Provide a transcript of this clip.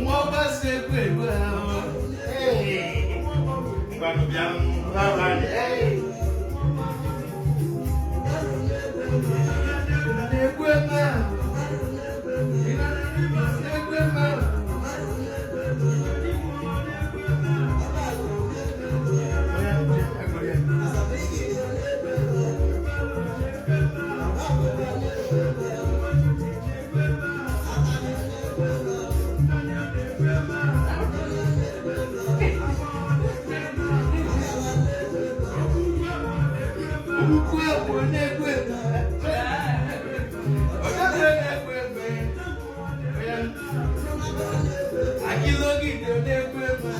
Nwa ọgbasi egwu egwu ahụ. Ee. Ngwanụ bịa nwa. Ee. Na-egwu eme ahụ. Na-egwu eme ahụ. Ukwu egwu na-egwu eme. Onye na-egwu eme. Akịlogide na-egwu eme.